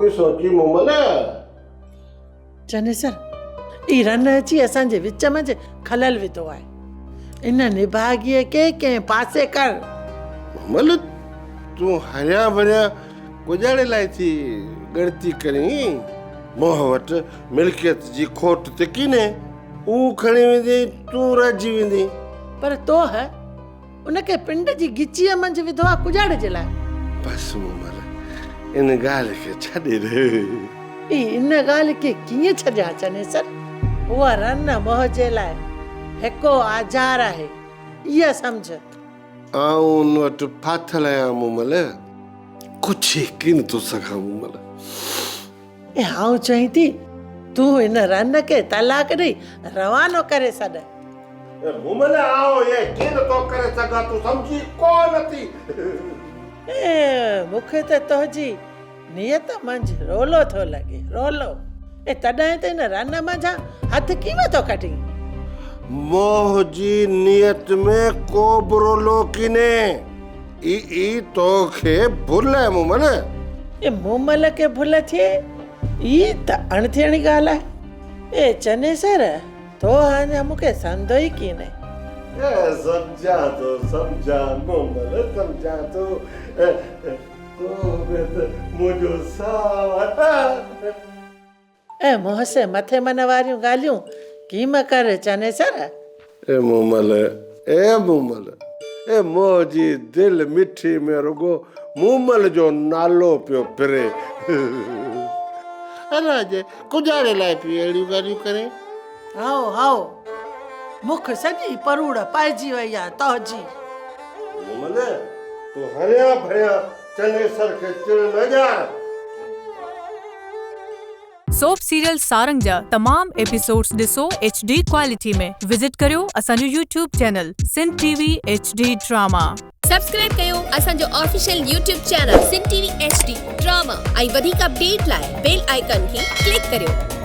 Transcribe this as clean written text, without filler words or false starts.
به سوچي مومل. چنيسر، اي رن اچي اسان جي وچ منجهه خلل وڌو آهي. ان نڀاڳيء کي ڪنهن پاسي ڪر. مومل، تون هريان ڀريان ڪڄاڙي لاء ٿي ڳڻتي ڪرين. منهن وٽ ملڪيت جي کوٽ ته ڪينهي. هو کڻي ويندين، تون رهجي ويندين. پر توهه ان کي پنڊ جي ڳچيء منجهه وڌو آ ڪڄاڙي جي لاء. بس مومل، ان ڳالهه کي ڇڏي ڏي. اي ان ڳالهه کي ڪيئن ڇڏيان چنيسر؟ هوء رن منهن جي لاء هڪو آزار آهي، اها سمجهه. آئون ان وٽ ڦاٿل آهيان مومل، ڪجهه ئي ڪين ٿو سگهان مومل. ۽ آئون چوين ٿي، تون هن رن کي طلاق ڏئي روانو ڪري ڇڏ. اي مومل آئون ائين ڪين ٿو ڪري سگهان، تون سمجهين ڪو نه ٿي. اي مون کي ته تنهنجي نيت منجهه رولو ٿو لڳي، رولو. اي تڏهن ته هن رن منجهان هٿ ڪيئن ٿو ڪڍين؟ منهنجي نيت ۾ ڪو به رولو ڪينهي. اي اي توکي ڀل آهي مومل. اي مومل کي ڀل ٿئي اي ته اڻ ٿيڻي ڳالهه آهي. اي چنيسر تو اڃا مون کي سمجهيو ئي ڪينهي. اي سمجهان ٿو سمجهان مومل سمجهان ٿو. تو به ته منهنجو ساهه آهين. اي منهن مٿي من واريون ڳالهيون ڪيم ڪر چنيسر. اي مومل، اي مومل، اي منهنجي دل مٺي ۾ رڳو مومل جو نالو پيو ڦري. الا جي ڪجاڙي لاء پيو اهڙيون ڳالهيون ڪرين. هائو هائو، مک سڄي پروڙ پائجي وئي آ تنهنجي. مومل، تون هريان ڀريان چنيسر کي چڙ نه ڏيار. سوپ سيريل سارنگ جا تمام ايپيسوڊز ڏسو ايڇ ڊي ڪوالٽي ۾ وزٽ ڪريو اسان جو YouTube channel Sindh T V H D drama. Subscribe ڪيو اسان جو official YouTube channel Sindh T V H D drama ۽ وڌيڪ اپڊيٽ لاء بيل آئيڪان کي ڪلڪ ڪريو.